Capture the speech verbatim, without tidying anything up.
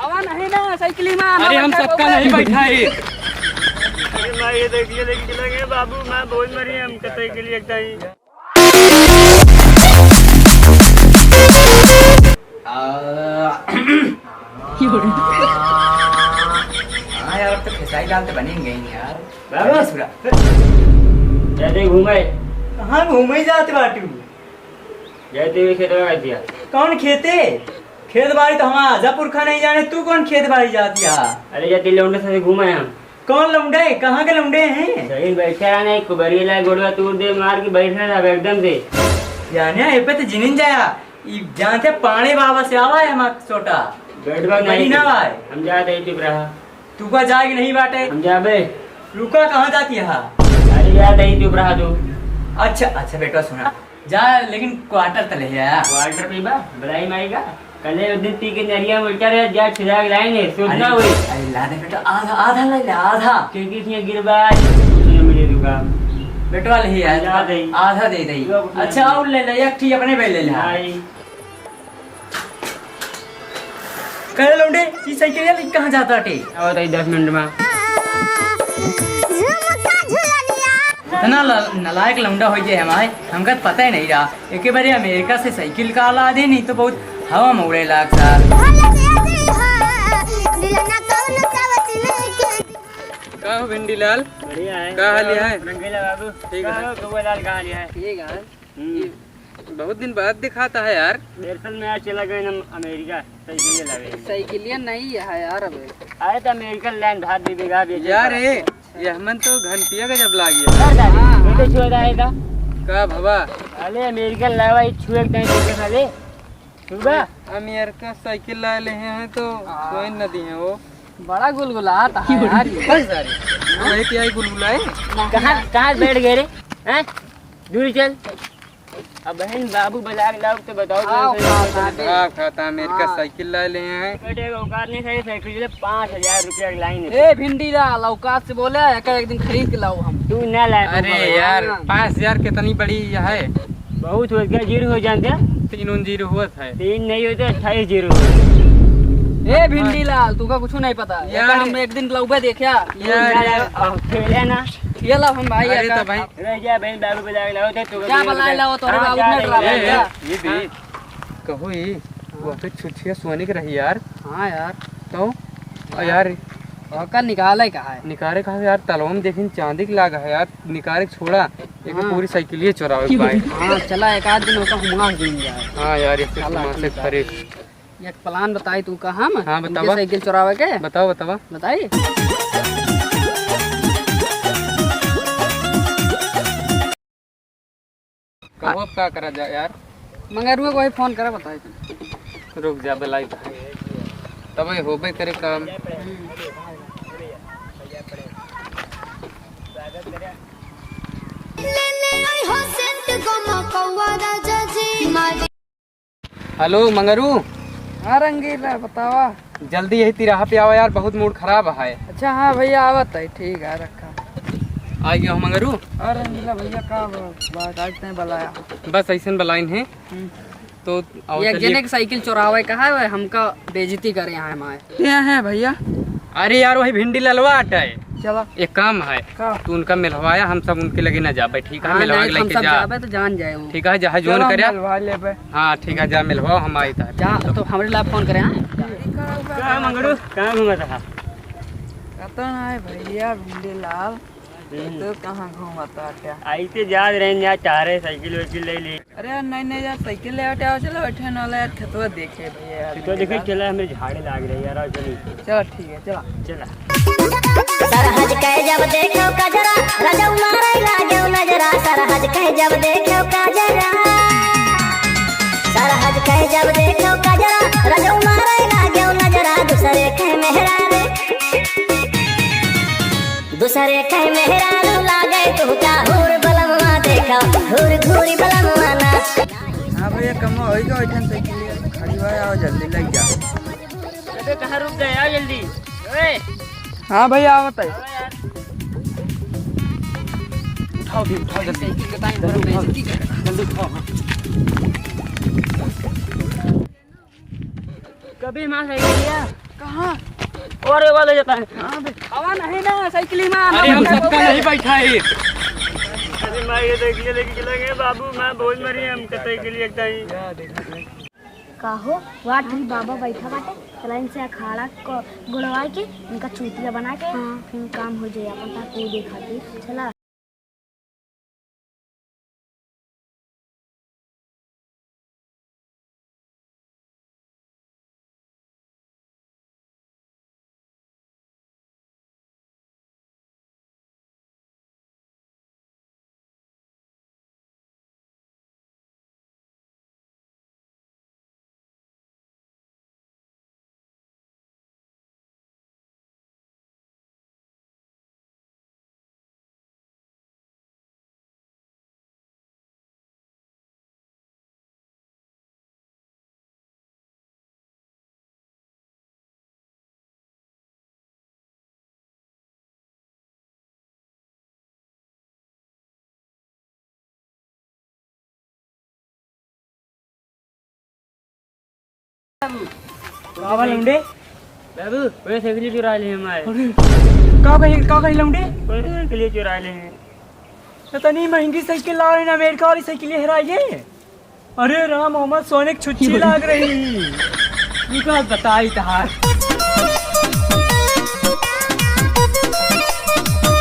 आवा नहीं ना, साइकिल में आना अरे, हम बैठा सबका बैठा। नहीं बैठा है। अरे माँ, ये देखिए, लेकिन चला गया बाबू, माँ बहुत मरी है, हम कतई के लिए एक दाई। आ, हाँ यार, अब तो खेसारी लाल तो बने गए हैं यार। बाबा। पूरा। जाते घूमे। कहाँ घूमे जाते बाटू? जाते हुए खेतवा का दिया। कौन खेते? खेत बाड़ी तो हमारा आजा पुरखा नहीं जाने, तू कौन खेत बाड़ी जाती है? अरे जाते लौंडे से घूमे हम। कौन लौंडे? कहाँ के लौंडे हैं? सही बैठे रहने, कुबरी ला गोड़वा तोड़ दे, मार के बैठ रहे अब एकदम से। जाने, ये पे तो जिनिन जाया। ई जानते पाणे बाबा से आवा है हमार छोटा। बैठवा बड़ी नहीं ना तू। आए। हम जाते ही चुप रहा। तू का जाए कि नहीं बाटे? हम जाबे। रुका, कहाँ जाती है? अरे जाते ही चुप रहा तू। अच्छा, अच्छा बेटा सुना। जा, लेकिन क्वार्टर तले है। क्वार्टर पीबा? बलाई माई का? कल उस दिन पी के नरिया में उल्टा रहे, जा छिदा के लाइन है, शुद्ध अरे, ना हुई। अरे ला दे बेटा, आधा, आधा ले ले, आधा। क्योंकि इसमें गिरबा, कुछ नहीं मिले दुकान। बेटवा ले यार, आधा दे। आधा दे दे। लो, कुछ अच्छा, नहीं। और ले ले, एक ठी अपने भाई ले ले। भाई। कहे लौंडे, ई साइकिल यार कहाँ जाता टे? आओ ताई दस मिनट में। इतना ल-, नालायक लौंडा हो गया हमारे, हमका पता ही नहीं रहा। एके बारे अमेरिका से साइकिल का ला दे, नहीं तो बहुत हवा में उड़े लाग सा। का हो भिंडी लाल? बढ़िया है। का हाल है? रंगीला बाबू। ठीक है। का हो गौवा लाल, का हाल है? ठीक है। हम्म। बहुत दिन बाद दिखाता है यार। दरअसल में आज चला गए हम अमेरिका, साइकिल लावे। साइकिलिया नहीं है यार अबे। अरे तो अमेरिकन लैंड भाग दे देगा, बेचे यार, का। ए, ये हमन तो घंटिया का जब लागी है। हाँ, हाँ। ये तो छोटा है का। का भवा? अरे अमेरिकन लावा, ये छुए के नहीं देखे साले। छुबा? अमेरिका साइकिल ला ले हैं तो हाँ। कोई न दी है वो। बड़ा गुलगुलात है यार ये। बस सारे। वही पे आई गुलगुलाए। कहाँ, कहाँ बैठ गए रे? हैं? दूर चल। अब बहन बाबू बुला के लाओ तो बताओ आओ, कौन सा खाता साइकिल है। आप खाता अमेरिका हाँ। साइकिल ला ले हैं। बेटे, औकात नहीं सही, साइकिल ले पाँच हजार रुपया की लाइन है। ए, भिंडी लाल, औकात से बोले, एक, एक दिन खरीद के लाओ हम। तू ना लाए, अरे तुम यार, हाँ। पाँच हजार कितनी बड़ी है? बहुत हो गया, जीरो हो जाते हैं। तीन उन जीरो हुआ था। तीन नहीं होते, अट्ठाईस जीरो होते। ए, भिंडी लाल, तुका कुछ नहीं पता। यार। एकर हम एक दिन लौबे देखा। यार, यार, यार। अब खेले ना। ये ला हम भाई अरे एकर। तो भाई। रह गया बहन, बाबू बुला के लाओ तो, तो जा बुला के लाओ, तोरे हाँ, बाबू जा ने रही ड्रामा है। ए, जा। ए, ये भी हाँ। कहो ये, हाँ। वो तो छुछिया सोने के रही यार। हाँ यार। तो, और यार। ओकर निकाले कहाँ है? निकाले कहाँ है यार? तलवा में देखिन चांदी के लागा है यार, निकाले के छोड़ा, एक हाँ। पूरी साइकिलिए चोरावे के बाय। हाँ, चला एक आध दिन ओका हुआ दिन जाए। हाँ यार, ये चला, सामान से ठीक है। खरीद। एक प्लान बताई तू का हम? हाँ, उनके बतावा। साइकिल चोरावे के? बतावा, बतावा। बताई? कहो, अब का करा जा यार? मंगरुआ को ही फोन करा, बताई तू। रुक जा, बुलाई तो है। तब ये होबे करे काम। हेलो मंगरू। हाँ रंगीला, बतावा। जल्दी यही तिराहा पे आवा यार, बहुत मूड खराब है। अच्छा हाँ भैया, आवत है, ठीक है, रखा। आ गया हो मंगरू। हाँ रंगीला भैया, का बा-, बात आज तय बुलाया? बस ऐसन बुलाइन है। हम्म। तो आओ ये चलिए। जने के साइकिल चोरावे का है, वह हमका बेइज्जती करे यहाँ हमारे। क्या है भैया? अरे यार, वही भिंडी ललवा अटा है। चला। एक काम है, का? तू उनका मिलवाया, हम सब उनके लगे ना जाबे, ठीक है? हाँ, मिलवा नहीं, के हम लेके सब जा। जाबे तो जान जाए वो। ठीक है, जहाँ जोन चलो, हम करे। मिलवा लेबे। हाँ, ठीक है, जा मिलवाओ, हम आई था। जा, तो हमरे ला फोन करे, हाँ? का मंगरू, कहाँ घूमत रहा? कतन है भैया भिंडी लाल, हम्म। तो कहाँ घूमत रहा? आई ते जात रहे, यहाँ चाह रहे, साइकिल वाइकिल ले ली। अरे यार, नहीं, नहीं यार, साइकिल ले आटे आओ, चलो, बैठे ना ले यार, खेतवा देखे भैया यार, खेतवा देखे, चला, हमें झाड़े लाग रहे यार, आओ चली। चलो, ठीक है, चला। चला। सरहज के जब देखो कजरा, रजऊ मारे लागेउ नजरा, सरहज के जब देखो कजरा, सरहज के जब देखो कजरा, रजऊ मारे लागेउ नजरा, दूसरे के मेहरा रे। दूसरे के मेहरारू लागे तुहका हुर बलमवा देखा, हुर घूरी बलमवा ना। हाँ भैया, कम होई गयो, ओइठन साइकिल खड़ी हुआ है, आओ जल्दी लग जा। अबे कहाँ रुक गए, आओ जल्दी। ओए। हाँ भैया, आवत है। उठाओ भी, उठाओ जल्दी। साइकिल के टाइम पर जल्दी उठाओ। जल्दी उठाओ, हाँ। कभी माँ साइकिलिया। कहाँ? अरे वाले जाता है। हाँ बे। हवा नहीं ना, साइकिल में अरे हम सबका नहीं बैठा है। अरे माँ, ये साइकिल लेके चला गया बाबू, माँ बहुत मरी है हमके साइकिल एक टाइम। का हो, वाट भी बाबा बैठा बाटे, चला इनसे अखाड़ा क-, गोड़वा के, इनका चूतिया बना के, हाँ। फिर काम हो जाए, अपन ता कोई देखा के, चला। का बा लौंडे? बाबू, वही साइकिल चुरा ले हमारे। अरे, का कही, का कही लौंडे? वही साइकिल चुरा ले हैं। इतनी महंगी साइकिल ला रहे ना, अमेरिका वाली साइकिल हेराई है। अरे राम, हमार सोने की छुच्छी लाग रही। रुका, बताई तहार।